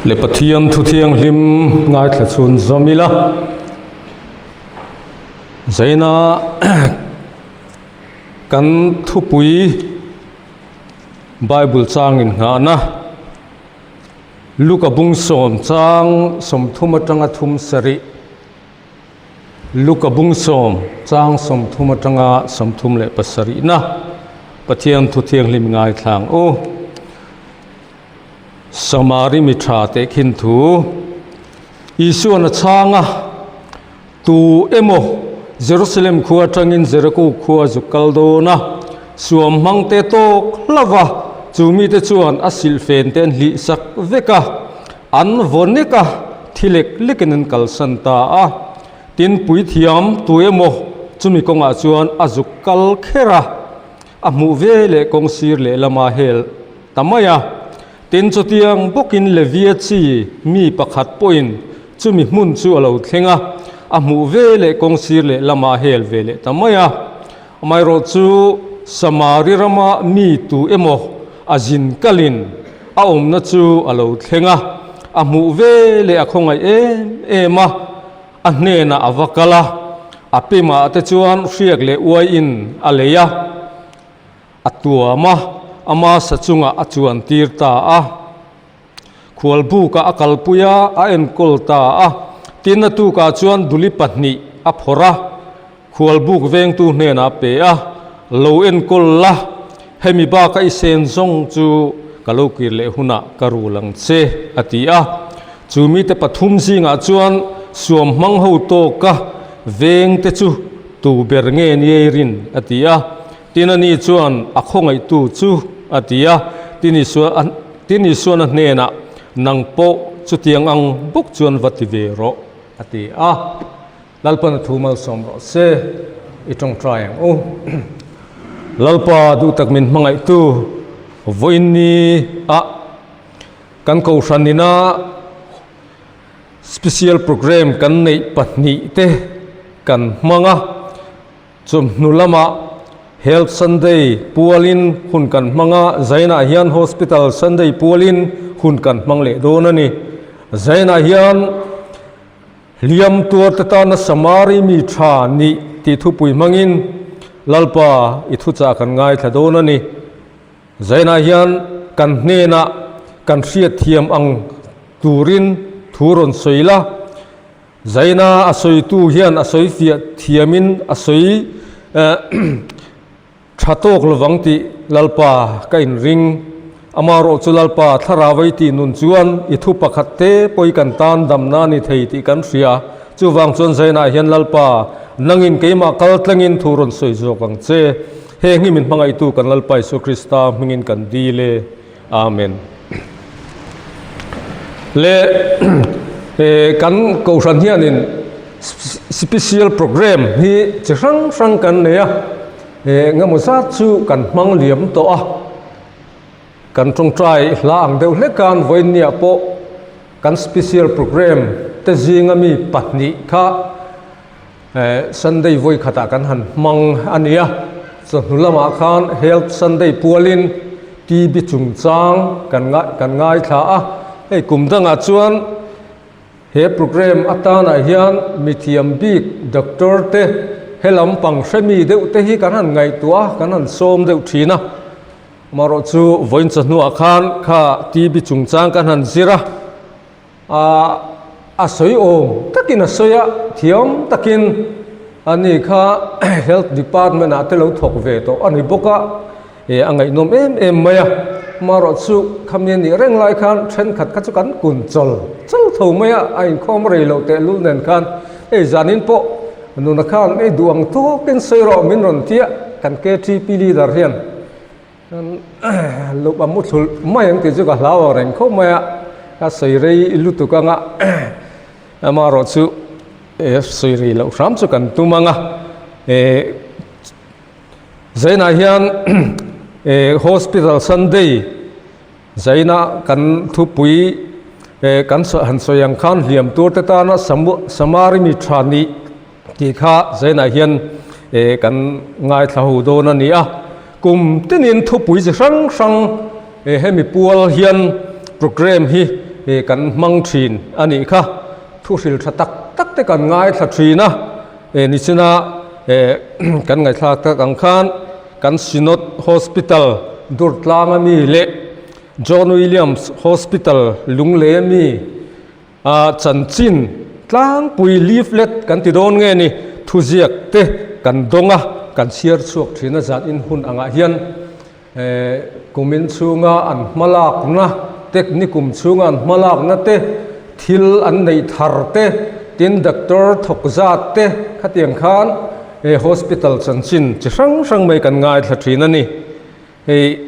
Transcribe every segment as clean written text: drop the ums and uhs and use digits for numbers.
Le Pathian thu thianghlim ngaithla chhun zawm ila. Zaina kan thupui Bible changin nghahna Luka bung sawm chang 30 atanga thum sarih Luka bung sawm chang 30 atanga 37 na Pathian thu thianghlim ngaithlang u. Samari mi tha teh khin thu Isuan a chhang a, Tu emaw Jerusalem khua atangin Jeriko khua zuk kal dawn a, suam hmang te tawk hlauh va, chu mite chuan a silhfen te an hlih sak vek a, an vaw nek a, thi lek lekin an kalsan ta a. Tin, puithiam tu emaw chumi kawngah chuan a zuk kal kher a, a hmuh ve leh kawng sir lehlama hel ta mai a. Tin, chutiang bawkin Levia chi mi pakhat pawhin chumi hmun chu a lo thleng a, a hmuh ve leh kawng sir leh lamah hel ve leh ta mai a. Amaherawh chu Samari rama mi tu emaw a zin kalin a awmna chu a lo thleng a, a hmuh ve leh a khawngaih em em a, a hnenah a va kal a, a pemah te chuan hriak leh uaiin a lei a. A tuam a, ama sa chungah a chuan tir ta a. Khualbukah a kalpui a, a enkawl ta a. Tin, a tukah chuan duli pahnih a phawrh a, khualbuk vengtu hnenah a pe a, Lo enkawl la, hemi baka i sen zawng chu ka lo kir leh hunah ka rul ang che, a ti a. Chu mite pathum zingah chuan suam hmang ho tawka vengte chu tu ber nge ni ei rin? a ti a. Tin ani chuan a khawngaihtu chu a ti a, tin Isua tin Isuan a hnenah, Nang pawh chutiang ang bawk chuan va ti ve rawh, a ti a. Lalpan a thu malsawm rawh se, i tawngtai ang u. Lalpa duh tak min hmangaihtu vawiin ni a kan kohhran ina special program kan neih pahnih te kan hmang a. Chawmhnu lamah Health Sunday pualin hun kan hmang a, Zainah hian Hospital Sunday pualin hun kan hmang leh dawn a ni. Zainah hian hliam tuarte tana Samari mi tha nih tih thupui hmangin Lalpa i thuchah kan ngaithla dawn a ni. Zainah hian kan hnenah kan hriatthiam ang turin thu rawn sawi la. Zaina a sawitu hian a sawi fiah thiamin a sawi tha tawk lovang tih Lalpa ka inring. Amaherawh chu Lalpa thlarau ei tih nun chuan i thu pakhat te pawi kan tan damna a ni thei tih kan hria. Chuvang chuan Zainah hian Lalpa nangin keimah kal tlangin thu rawn sawi zawk ang che. Heng hi min hmangaihtu kan Lalpa Isua Krista hmingin kan dil e. Amen. Le kan kohhran hianin special program hi chi hrang hrang kan nei a, engemaw zat chu kan hmang liam tawh a, kan tawngtai hla ang deuh hlek khan vawiinniah pawh kan special program te zinga mi pahnih kha Sunday vawi khatah kan han hmang a ni a, chawhnu lamah khan Health Sunday pualin TB chungchang kan kan ngaithla a, hei kum dangah chuan he program atanah hian mithiam bik doctor te he lampang hremi deuh te hi kan han ngaihtuah a, kan han sawm deuh thin a, amaherawh chu vawiin chawhnuah khan kha TB chungchang kan han zir a. A sawi awm takin a sawi a, thiam takin a ni kha Health Department ah te lo thawk ve tawh a ni bawk a, eh a ngaihnawm em em mai a, amaherawh chu khami a nih reng lai khan thenkhat kha chu kan kun chawl chawl tho mai a, a inkhawm rei loh tehlul nen khan hei zanin pawh nuna khan ei duh ang tawkin sawi rawh min rawn tia kan KTP leader hian. Lup a mu thlulh mai ang tih chu ka hlau ang reng khawp mai a, ka sawi rei lutuk ang a, amaherawh chu sawi rei loh hram chu kan tum ang a, Zainah hian hospital Sunday Zaina kan thupui kan han sawi ang khan hliam tur te tana Samari mi tha nih tih kha Zainah hian kan ngaithla ho dawn a ni a. Kum tinin thupui chi hrang hrang hemi pual hian program hi kan hmang thin a nih kha. Thu hril tha tak tak te kan ngaithla thin a, nichina kan ngaihthlak tak ang khan kan Synod Hospital Durtlang a mi leh John Williams Hospital Lunglei a mi A chanchin tlangpui leaflet kan ti dawn nge ni, thuziak te kan dawng a, kan chhiar chhuak thin a zan in hun angah hian kumin chhunga an hmalakna te, nikum chhunga an hmalakna te, thil an neih thar te, tin doctor thawk zat te khatiang khan hospital chanchin chi hrang hrang mai kan ngaithla thin a ni. Hei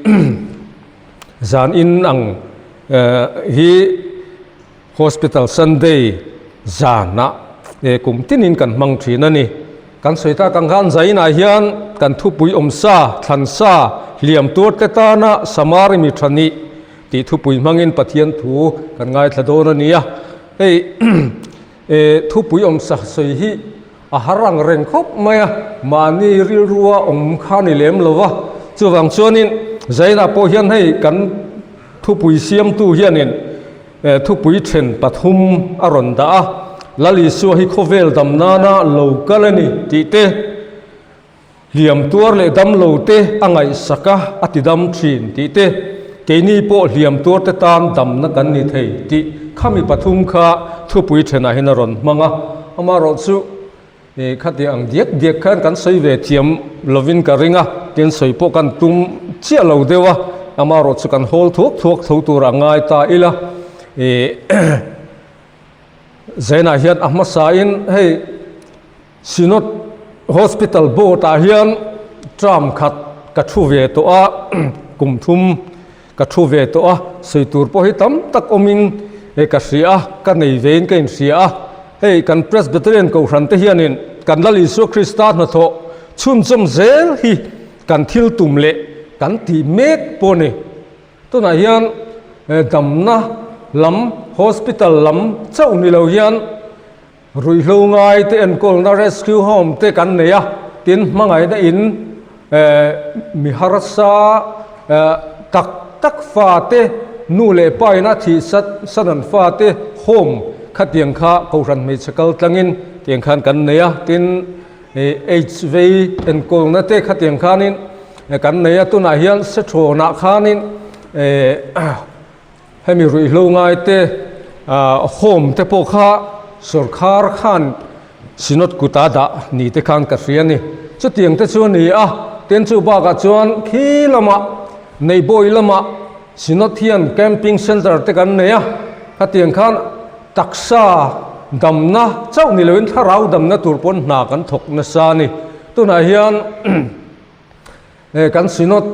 zan in ang hi Hospital Sunday zanah kum tinin kan hmang thin a ni. Kan sawi tak ang khan zainah hian kan thupui awm sa, thlan sa, hliam tuar te tana Samari mi tha nih tih thupui hmangin Pathian thu kan ngaithla dawn a ni a. Hei thupui awm sa sawi hi a har ang reng khawp mai a, mahni rilrua awm kha ni lem lo va. Chuvang chuanin zainah pawh hian hei kan thupui siamtu hianin Thupui then pathum a rawn dah a, Lal Isua hi khawvel dam nana lo kal a ni tih te, hliam tuar leh dam lo te a ngaihsak a, a ti dam thin tih te, keini pawh hliam tuar te tan damna kan ni thei tih khami pathum kha thupui thenah hian a rawn hmang a, amaherawhchu Khati ang diak diak khan kan sawi ve thiam lovin ka ring a, tin sawi pawh kan tum chiah lo deuh a, amaherawh chu kan hawl thuak thuak tho tur a ngai ta ila. Zainah hian a hmasain hei Synod Hospital Board ah hian term khat ka thu ve tawh a, kum thum ka thu ve tawh a, sawi tur pawh hi tam tak awmin ka hria a, ka nei vein ka inhria a, hei kan Presbyterian Kohhran te hianin kan Lal Isua Krista hnathawh chhunzawm zel hi kan thil tum leh kan tih mek pawh a ni. Tunah hian damna lam, hospital lam chauh ni lo hian Ruihhlo ngai te enkawlna rescue home te kan nei a, tin hmangaihna in mi harsa tak tak fa te nu leh pa in a thih sat san an fa te home khatiang kha kohhran hmeichhe kal tlangin tiang khan kan nei a, tin aids vei enkawlna te khatiang khanin kan nei a, tunah hian Sethawnah khanin Hemi ruihhlo ngaite home te pawh kha sawrkhar khan Synod kuta dah ni te khan ka hria a ni. Chutiang te chu a ni a, tin chu bakah chuan khi lamah Neihbawi lamah Synod hian camping centre te kan nei a, khatiang khan taksa damna chauh ni loin thlarau damna tur pawn hna kan thawk nasa a ni. Tunah hian kan Synod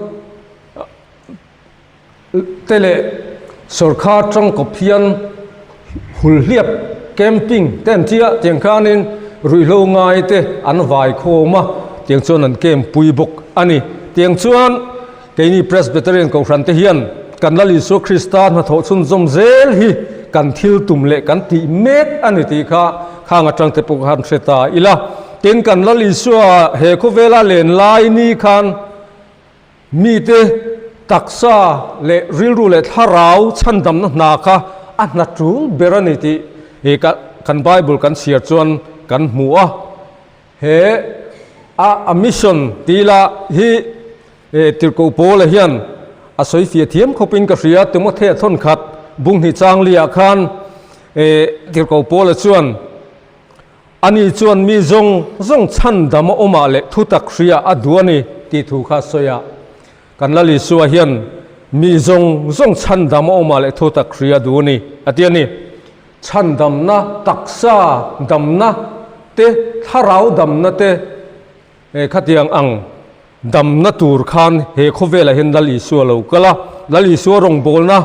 te leh sawrkhar tangkawp hian hulhliap camping te an tia tiang khanin ruihhlo ngai te an vai khawm a tiang chuan an camp pui bawk a ni tiang chuan keini Presbyterian Kohhran te hian kan Lal Isua Krista hnathawh chhunzawm zel hi kan thil tum leh kan tih mek a ni tih kha khang atang te pawh khan hre ta ila tin kan Lal Isua he khawvela len lai ni khan Mite taksa leh rilru leh thlarau chhandamna hna kha a hna tul ber a ni tih hi kan Bible kan chhiar chuan kan hmu a. He a a mission tih lah hi Tirhkoh Paula hian a sawi fiah thiam khawpin ka hria. Timothea thawnkhat bunghnih changli-ah khan Tirhkoh Paula chuan, Ani chuan mi zawng zawng chhandam a awmah leh thutak hria a duh a ni tih thu kha a sawi a. Kan Lal Isua hian mi zawng zawng chhandam a awmah leh thutak hria a duh a ni a ti a ni. Chhandamna, taksa damna te, thlarau damna te khatiang ang damna tur khan he khawvelah hian Lal Isua lo kal a. Lal Isua rawngbawlna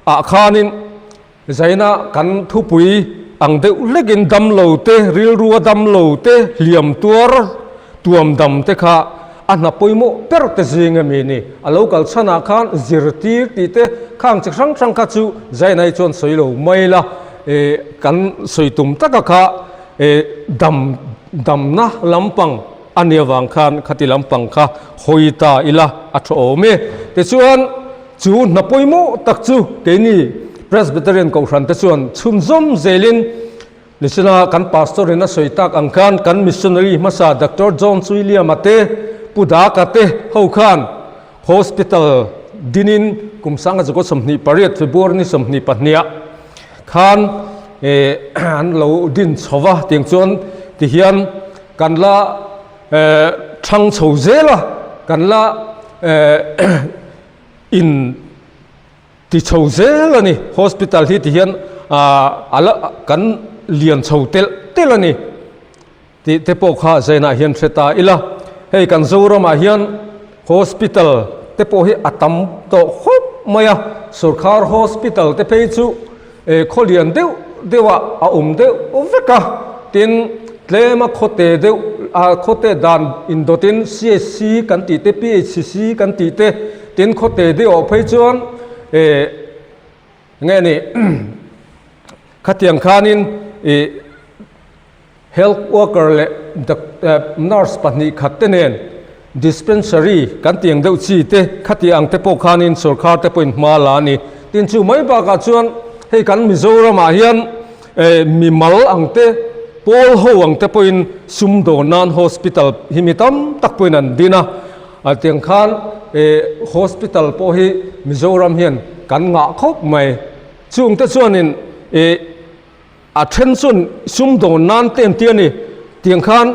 ah khanin Zaina kan thupui ang deuh hlekin damlo te, rilrua damlo te, hliam tuar tuam dam te kha a hna pawimawh ber te zing a mi ni. A lo kal chhanah khan zirtir tih te khang chi hrang hrang kha chu Zaina hi chuan sawi lo mai la, kan sawi tum taka kha dam damna lampang a nia vang khan khati lampang kha hawi ta ila a tha awm e. Tichuan chu hna pawimawh tak chu keini. Presbyterian Kohhran te chuan chhunzawm zelin Nichina kan Pastor in a sawi tak ang khan kan Missionary hmasa Doctor John William-a te, Pu Daka te ho khan Hospital dinin kum sanga zakua 28 February ni 22 ah khan an lo din chho va, tiang chuan tihian kan la thang chho zel a, kan la in Ti chho zel a ni. Hospital hi ti hian a la kan lian chho telh telh a ni tih te pawh kha zainah hian hre ta ila. Hei kan Zoramah hian hospital te pawh hi a tam tawh khawp mai a, sorkar hospital te phei chu khaw lian deuh deuhah a awm deuh vek a, tin tlema khawte deuh a khawte dan indawtin CHC kan tih te PHC kan tih te Tin khawte deuh ah phei chuan eh nge ni khatiang khanin ih health worker leh nurse pahnih khat te nen dispensary kan tih ang deuh chi te khati ang te pawh khanin sorkar te pawhin hma la a ni. Tin chu mai bakah chuan hei kan Mizoram ah hian eh mimal ang te pawl ho ang te pawhin sumdawn nan hospital hi mi tam tak pawhin an din a. A tiang khan eh hospital pawh hi Mizoram hian kan ngah khawp mai. Chungte chuanin eh a then chuan sumdawn nan te an ti a ni. Tiang khan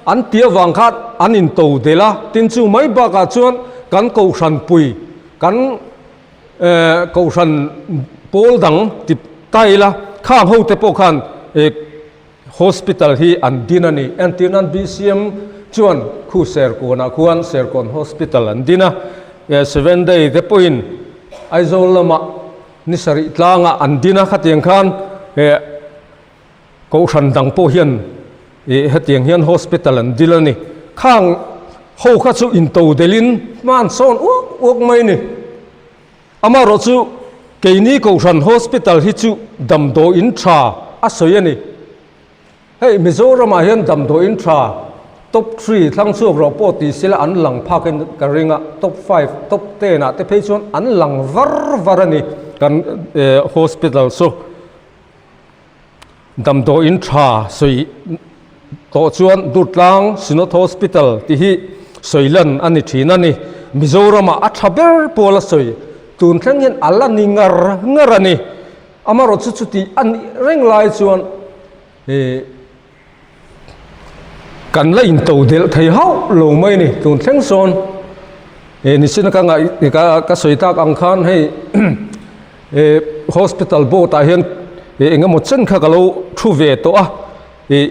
an ti avang khan an into del a, tin chu mai bakah chuan kan kohhran pui kan eh kohhran pawl dang ti ta ila khang ho te pawh khan eh Hospital hi an din a ni. Entir nan BCM chuan khu Serkawnah khuan Serkawn Hospital an din a, Seven Day te pawhin Aizawl lamah ni sarih tlangah an din a, khatiang khan Kohhran dang pawh hian hetiang hian hospital an dil a ni. Khang ho kha chu intodelhin hma an sawn uak uak mai a ni. Amaherawh chu keini Kohhran Hospital hi chu damdawiin tha a sawi a ni. Hei Mizoramah hian damdawiin tha top three thlang chhuak rawh pawh ti sela an lang phakin ka ring a, top five, top ten ah te phei chuan an lang var var a ni kan hospital chu. Damdawiin tha sawi tawh chuan Durtlang Synod Hospital tih hi sawi lan a ni thin a ni. Mizoramah a tha ber pawl a sawi tun thleng hian a la ni ngar ngar a ni. Amaherawhchu chu chutih a nih reng lai chuan ih Kan la into delh thei hauh lo mai ni tun thleng sawn eh nichina ka ngaih ka ka sawi tak ang khan hei eh hospital board ah hian eh eng emaw chen kha ka lo thu ve tawh a ih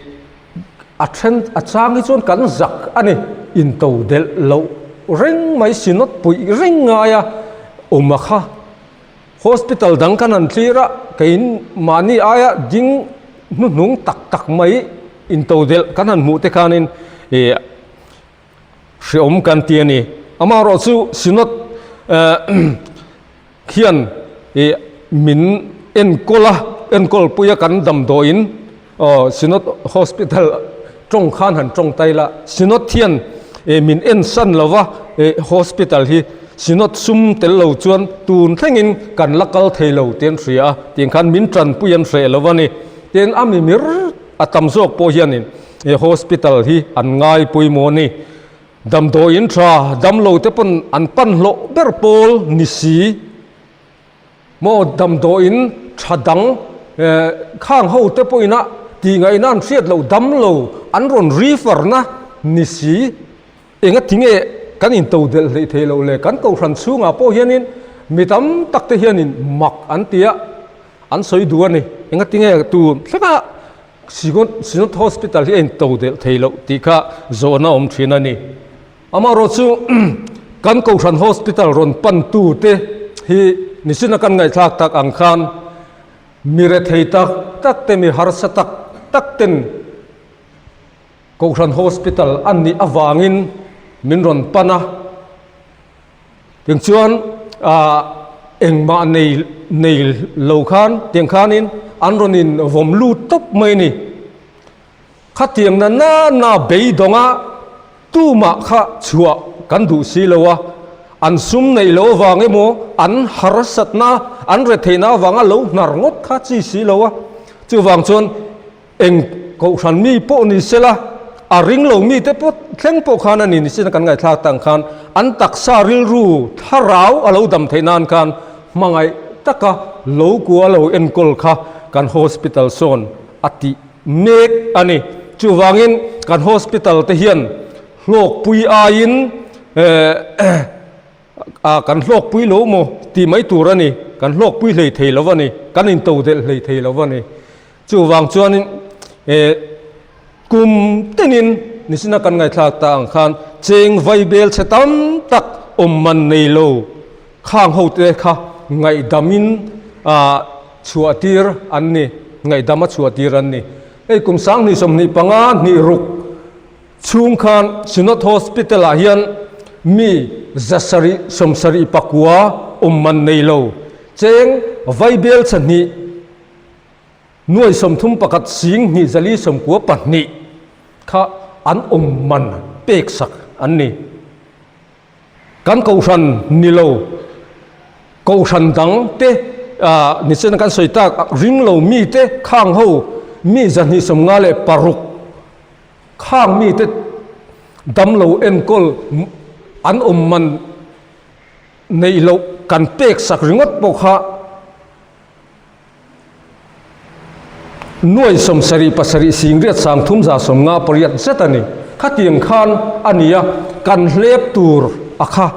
a then a chang hi chuan kan zak a ni into delh loh reng mai synod puih reng ngai a awm a kha. Hospital dang kan han thlir a, kei mahni aia ding hnuhnung tak tak mai intodelh kan han hmuh te khanin ih hreawm kan ti a ni. Amaherawh chu Synod khian ih min enkawl a, enkawl pui a kan damdawiin aw Synod Hospital tawng khan han tawng ta ila, Synod hian ih min ensan lo va ih hospital hi Synod sum tel lo chuan tun thlengin kan la kal thei lo tih an hria a, tiang khan min tanpui an hreh lo a ni. Tin, a mimir a tam zawk pawh hianin ih hospital hi an ngai pawimawh a ni. Damdawiin tha damlo te pawn an pan hlawh ber pawl ni si. Maw damdawiin tha dang khang ho te pawhin a tihngaihna an hriat loh dam lo an rawn refer na ni si. Enga tinge kan into delh hleih thei loh le kan kohhran chhungah pawh hianin mi tam tak te hianin mak an ti a, an sawi duh a ni. Enga tinge tun thlenga Synod Hospital hi a into delh thei loh tih kha zawhna awm thin a ni. Amaherawh chu kan kohhran hospital rawn pantu te hi nichina kan ngaihthlak tak ang khan mi rethei tak tak te mi harsa tak tak ten Kohhran Hospital an nih avangin min rawn pan a, tiang chuan ah engmah nei nei lo khan tiang khanin an rawn in vawm lut tawp mai a ni. Khatiang na na na beidawng a tumah kha chhuah kan duh si lo a, an sum neih loh avang emaw an harsatna an retheihna avanga lo hnar ngawt kha chi si lo a. Chuvang chuan eng kohhran mi pawh ni sela, a ring lo mite pawh thleng pawh khan a ni ni sin a kan ngaihthlak tang khan an taksa rilru thlarau a lo dam theih nan khan hmangaih taka lo kua lo enkawl kha kan hospital sawn a tih mek a ni. Chuvangin kan hospital te hian hlawkpui aiin a kan hlawkpui lo maw tih mai tur a ni, kan hlawkpui hlei thei lo a ni, kan intodelh hlei thei lo a ni. Chuvang chuanin eh kum tinin nisina kan ngaihthlak ta ang khan cheng vaibel chhe tam tak awm man nei lo khang ho te kha ngaihdamin ah chhuah tir an ni, ngaihdam a chhuah tir an ni. Hei kum 20 25 hnih ruk chhung khan Synod Hospital ah hian mi 700 79 awm man nei lo cheng vaibel chhahnih Nuai 31 sing hnih zali 92 kha an awm man pek sak an ni. Kan kohhran ni lo, kohhran dang te nichina kan sawi tak ring lo mi te khang ho mi 256 khang mi te dam lo enkawl an awm man neih loh kan pek sak ringawt pawh kha Nuai 77 singriat 300 58 zet a ni. Khatiang khan a ni a, kan hlep tur a kha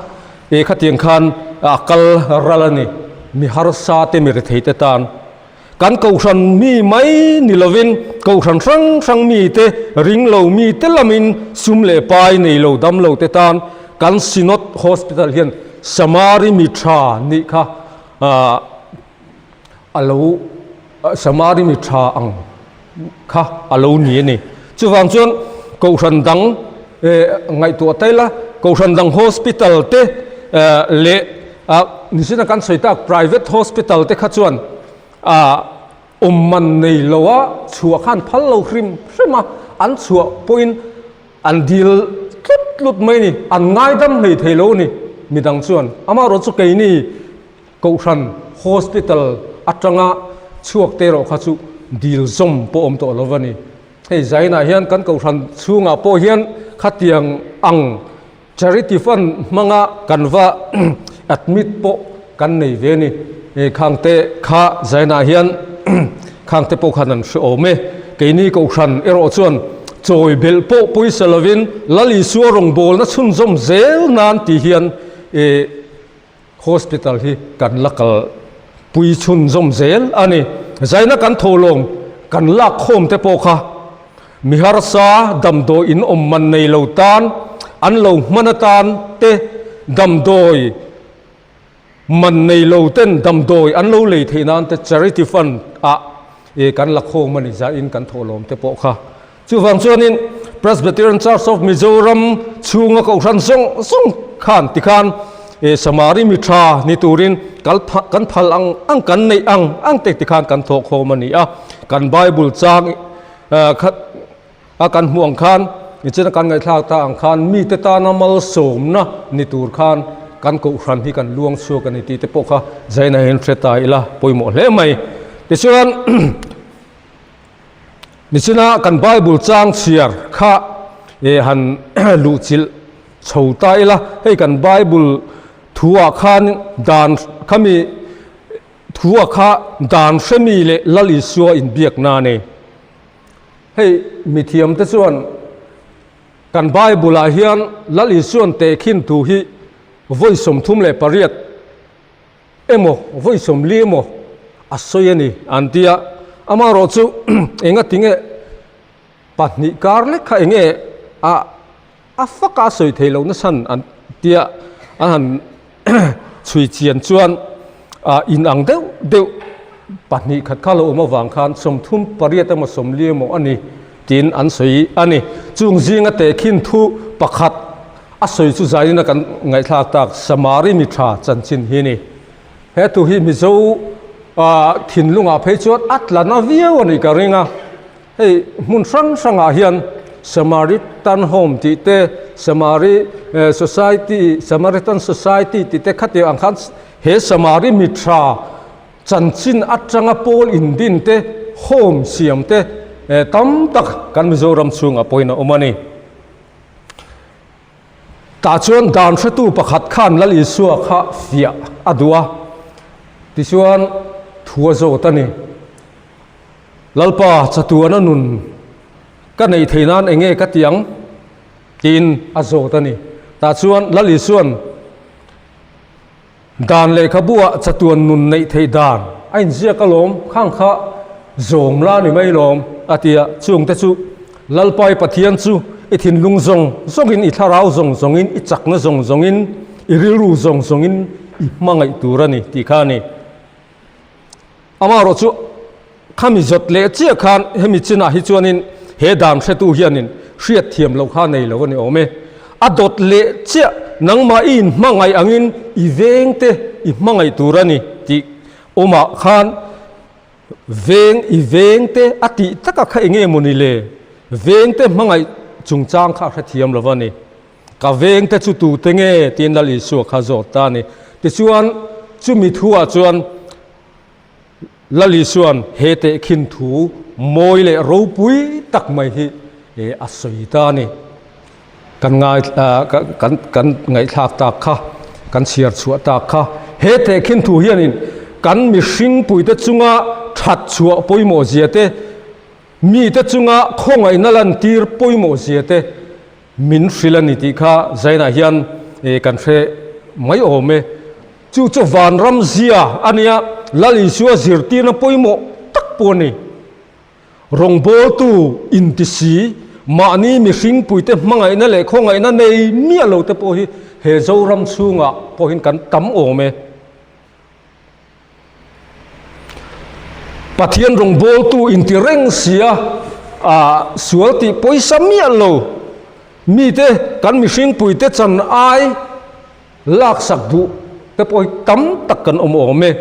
e khatiang khan a kal ral a ni. Mi harsa te mi rethei te tan. Kan kohhran mi mai ni lovin kohhran hrang hrang mi te ring lo mi te lamin sum leh pai nei lo dam lo te tan kan Synod Hospital hian Samari mi tha nih kha a lo Samari mi tha ang kha a lo ni a ni. Chuvang chuan Kohhran dang ngaihtuah ta ila, Kohhran dang hospital te leh nichina kan sawi tak private hospital te kha chuan awm man nei lo a chhuah khan phal lo hrim hrim a, an chhuah pawhin an dil tlut tlut mai a ni, an ngaidam hlei thei lo a ni midang chuan. Amaherawhchu keini Kohhran Hospital atanga chhuak te erawh kha chu dil zawm pawh awm tawh lo a ni. Hei Zainah hian kan Kohhran chhungah pawh hian khatiang ang Charity Fund hmanga kan va admit pawh kan nei ve a ni. Khangte kha Zainah hian khangte pawh khan an hre awm e. Keini Kohhran erawh chuan chawi belh pawh pawisa lovin Lal Isua rawngbawlna chhunzawm zel nan ti hian Hospital hi kan la kal pui chhunzawm zel a ni. Zaina kan thawhlawm kan lak khawm te pawh kha mi harsa damdawi in awm man nei lo tan an lo hman atan te damdawi man nei lo ten damdawi an lo lei theih nan te charity fund ah kan la khawm a ni zain kan thawhlawm te pawh kha. Chuvang chuanin Presbyterian Church of Mizoram chhunga kohhran zawng zawng khan tikhan Samari mi tha ni turin kan phal ang ang kan neih ang ang te tikhan kan thawh khawm a ni a. Kan Bible chang a kan hmuh ang khan nichina kan ngaihthlak ta ang khan mite tana malsawmna ni tur khan kan kohhran hi kan luang chhuak a ni tih te pawh kha zaina hian hre ta ila pawimawh hle mai. Tichuan Nichina kan Bible chang chhiar kha eh han luhchilh chho ta ila, hei kan Bible thuah khan dan khami thuah kha dan hremi leh Lal Isua inbiakna a nei. Hei mithiamte chuan kan Bible ah hian Lal Isuan tehkhin thu hi vawi 38 emaw vawi 40 emaw a sawi a ni an ti a, amaherawh chu enga tinge pahnih kar lek kha enge a a fak a sawi thei lo nasan an tia an han chhui chian chuan ah in ang deuh deuh pahnih khat kha lo awm avang khan 38 emaw 40 emaw a ni tiin an sawi a ni. Chung zinga tehkhin thu pakhat A sawi chu zanin a kan ngaihthlak tak Samari mi tha chanchin hi a ni. He thu hi Mizo thinlungah phei chuan a tla na viau a nih ka ring a. Hei hmun hrang hrangah hian Samaritan Home tih te, Samari Society, Samaritan Society tih te khatiang ang khan he Samari mi tha. Chanchin atanga pawl indin te, home siam te tam tak kan Mizoram chhungah pawhin a awm a ni. Tah chuan dan hretu pakhat khan Lal Isua kha fiah a duh a, tichuan thu a zawt a ni. Lalpa chatuana nun ka neih theih nan eng nge ka ti ang? tiin a zawt a ni. Tah chuan Lal Isua'n Dan lehkhabuah chatuan nun neih theih dan a inziak alawm, khang kha zawm la ni mai lawm, a ti a. Chungte chu Lalpai Pathian chu i thinlung zawng zawngin, i thlarau zawng zawngin, i chakna zawng zawngin, i rilru zawng zawngin i hmangaih tur a ni tih kha a ni. Amaherawh chu khami zawt leh chiah khan hemi chinah hi chuanin he dan hretu hianin hriat thiam loh kha nei lo a ni awm e. A dawt leh chiah nangmah i inhmangaih angin i vengte i hmangaih tur a ni tih awmah khan veng i vengte a tih taka kha enge maw ni le? Vengte hmangaih chungchang kha a hrethiam lo a ni. Ka vengte chu tute nge? tiin Lal Isua kha zawt ta a ni. Tichuan, chumi thuah chuan Lal Isua'n he tehkhin thu mawi leh ropui tak mai hi a sawi ta a ni. Kan ngai kan kan ngaihthlak tak kha, kan chhiar chhuah tak kha. He tehkhin thu hianin kan mihringpuite chunga that chhuah pawimawh zia te, mite chunga khawngaihna lantir pawimawh zia te, Min hrilh a ni tih kha Zainah hian kan hre mai awm e. Chu chu vanram zia a nia, Lal Isua zirtirna pawimawh tak pawh a ni. Rawngbawltu inti si, mahni mihringpuite hmangaihna leh khawngaihna nei miah lo te pawh hi he Zoram chhungah pawhin kan tam awm e. Pathian rawngbawltu inti reng sia ah sual tih pawisa miah lo mite kan mihringpuite chan ai laksak duh te pawh hi tam tak kan awm awm e.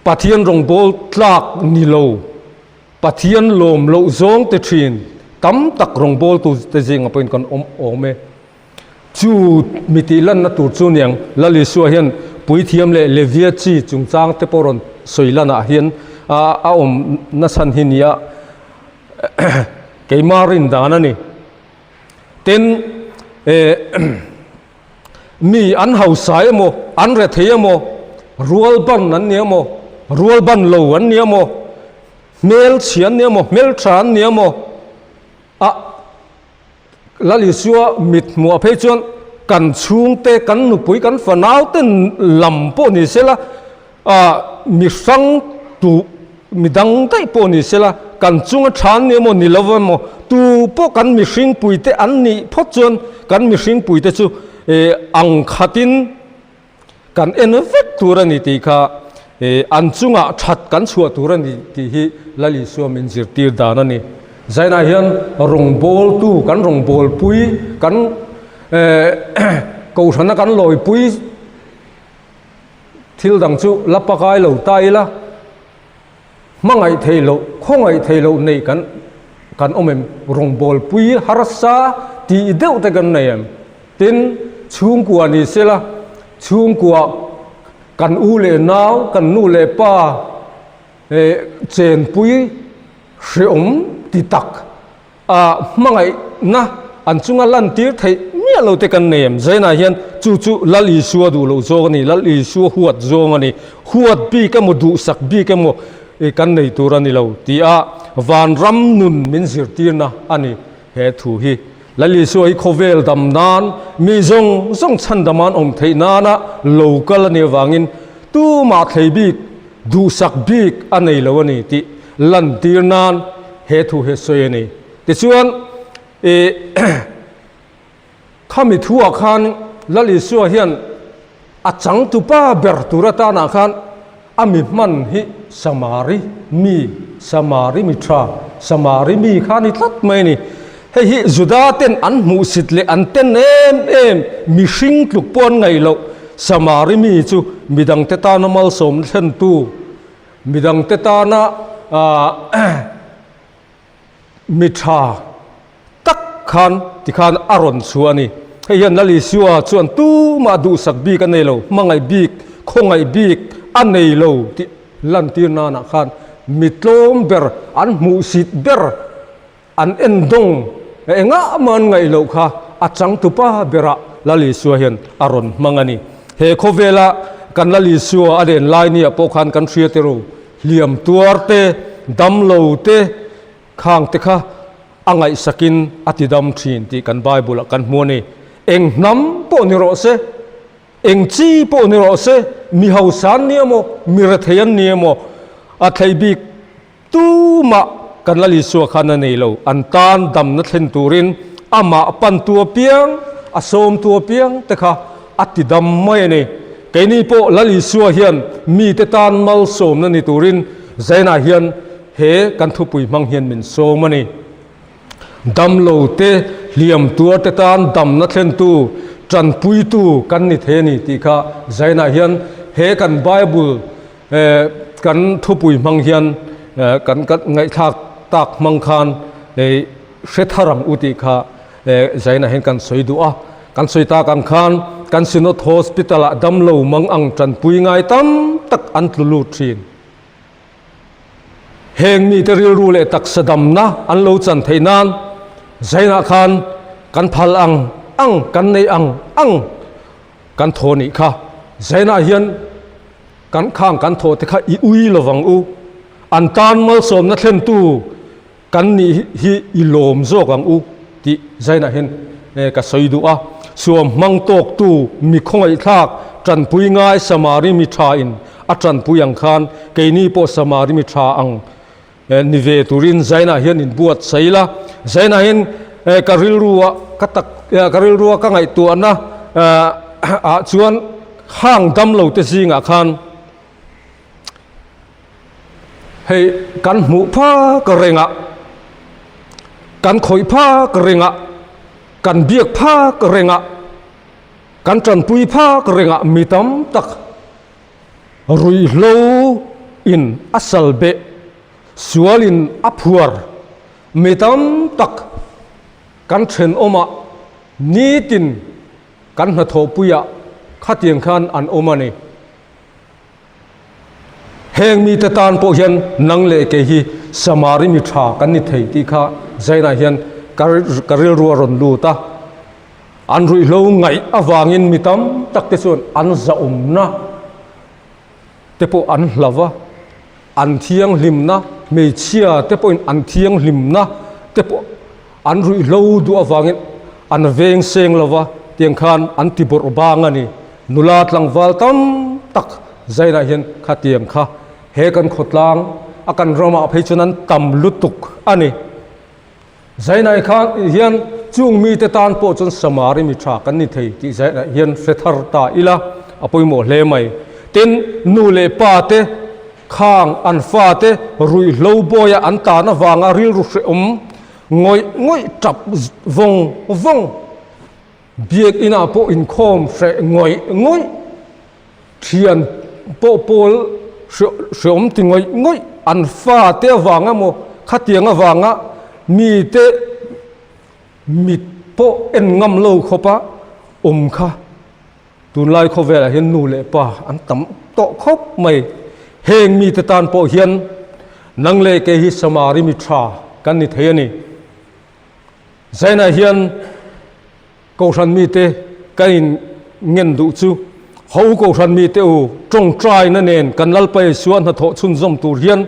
Pathian rawngbâwl tlak ni lo, Pathian lawm loh zawng te thin tam tak rawngbawltu te zingah pawhin kan awm awm e. Chu mi tih lanna tur chu niang, Lal Isua hian puithiam leh Levia chi chungchang te pawh rawn sawi lanah hian a awm nachhan hi nia keimah rin dan a ni. Tin, mi an hausa emaw, an rethei emaw, rualban an ni emaw, rualban lo an ni emaw, hmelchhia an ni emaw, hmeltha an ni emaw, a Lal Isua mit hmuah phei chuan kan chhungte, kan nupui, kan fanaute lam pawh ni sela, ah mi hrang tu mi dang daih pawh ni sela, kan chunga tha an ni emaw ni lo emaw, tu pawh kan mihringpuite an nih phawt chuan kan mihringpuite chu eh ang khatin Kan en vek tur a ni tih kha an chungah that kan chhuah tur a ni tih hi Lal Isua min zirtir dan a ni. Zainah hian rawngbawltu kan rawngbawlpui kan kohhrana kan lawipui thil dang chu la pakai lo ta ila. Hmangaih theih loh, khawngaih theih loh neih kan kan awm em? Rawngbawlpui harsa tih deuh te kan nei em? Tin, chhungkua ni sela, chhungkua kan u leh nau, kan nu leh pa eh chenpui hreawm ti tak A hmangaihna an chunga lantir theih miah lo te kan nei em? Zainah hian chu chu Lal Isua duh loh zawng a ni, Lal Isua huat zawng a ni, huat bik emaw duhsak bik emaw kan nei tur a ni lo ti a vanram nun min zirtirna a ni he thu hi. Lal Isua hi khawvel dam nan, mi zawng zawng chhandam an awm theih nana lo kal a nih avangin tumah thlei bik, duhsak bik a nei lo a ni tih lantir nan he thu hi a sawi a ni. Tichuan, ih khami thuah khan Lal Isua hian a changtupa ber tur atanah khan a mi hman hi Samari mi, Samari mi tha, Samari mi kha a ni tlat mai a ni. Hei hi Juda ten an hmuhsit leh an ten em em, mihring tluk pawh an ngaih loh Samari mi chu midangte tana malsawmna thlentu, Midangte tana mi tha tak khan tikhan a rawn chhuah a ni. Hei hian Lal Isua chuan tumah duhsak bik a nei lo, hmangaih bik, khawngaih bik a nei lo tih lantir nanah khan mi tlawm ber, an hmuhsit ber, an endawng engah mah an ngaih loh kha a changtupa berah Lal Isua hian a rawn hmang a ni. He khawvela kan Lal Isua a len lai niah pawh khan kan hria te ro, hliam tuar te, damlo te, khang te kha a ngaihsakin a tidam thin tih kan Bible-ah kan hmu a ni. Eng hnam pawh ni rawh se, eng chi pawh ni rawh se, mi hausa an ni emaw, mi rethei an ni emaw, a thlei bik tumah kan Lal Isua khan a nei lo. An tan damna thlen turin amah pantu apiang, a sawmtu apiang te kha a tidam mai a ni. Keini pawh Lal Isua hian mite tan malsawmna ni turin Zainah hian He kan thupui hmang hian min sawm a ni. Damlo te, hliam tuar te tan damna thlentu, tanpuitu kan ni thei a ni tih kha Zainah hian he kan Bible kan thupui hmang hian kan ngaihthlak tak hmang khan hre thar ang u tih kha Zainah hian kan sawi duh a. Kan sawi tak ang khan kan Synod Hospital ah damlo mang ang tanpui ngai tam tak an tlu lut thin. Heng mite rilru leh taksa damna an lo chan theih nan Zainah khan kan phal ang ang, kan nei ang ang kan thaw nih kha. Zainah hian kan khang kan thaw te kha i ui lovang u. An tan malsawmna thlentu Kan nih hi i lawm zawk ang u tih Zainah hian ka sawi duh a. Suam hmang tawktu mi khawngaihthlak tanpui ngai Samari mi tha in a tanpui ang khan keini pawh Samari mi tha ang ni ve turin Zainah hian in buatsaih la. Zainah hian ka rilrua ka tak ka rilrua ka ngaihtuahna ah chuan hang damlo te zingah khan Hei kan hmuh phak reng a, kan khawih phak reng a, kan biak phak reng a, kan tanpui phak reng a mi tam tak ruihhlo in a sal beh, sual in a phuar mi tam tak kan thenawm ah nitin kan hnathawhpui ah khatiang khan an awm a ni. Heng mite tan pawh hian nang leh kei hi Samari mi tha kan ni thei tih kha Zainah hian ka rilru a rawn lut a. An ruihhlo ngaih avangin mi tam tak te chuan an zahawmna te pawh an hlau va, an thianghlimna, hmeichhia te pawhin an thianghlimna te pawh an ruihhlo duh avangin an veng seng lo va, tiang khan an ti bawrh bang a ni. Nula tlangval tam tak zainah hian khatiang kha he kan khawtlang a kan ramah phei chuan an tam lutuk a ni. Zainah khan hian chung mite tan pawh chuan Samari mi tha kan ni thei tih zainah hian hre thar ta ila a pawimawh hle mai. Tin, nu leh pa te khang an fate ruihhlo bawia an tan avanga rilru hrehawm ngawih ngawih tap vawng vawng Biakinah pawh inkhawm hreh ngawih ngawih, thian pawh pawl hreawm ti ngawih ngawih an fate avang emaw khatiang avanga mite mit pawh en ngam lo khawpa awm kha tunlai khawvelah hian nu leh pa an tam tawh khawp mai. Heng mite tan pawh hian nang leh kei hi Samari mi tha kan ni thei a ni. Zainah hian Kohhran mite ka in ngen duh chu ho Kohhran mite u tawngtaina nen kan Lalpa Isua hnathawh chhunzawm tur hian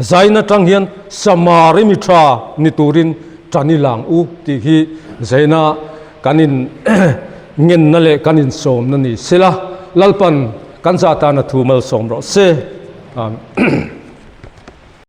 Zain atang hian Samari mi tha ni turin tan i lang u tih hi Zaina kan in ngenna leh kan in sawmna ni sela Lalpan kan zatana thu malsawm rawh se. Amen.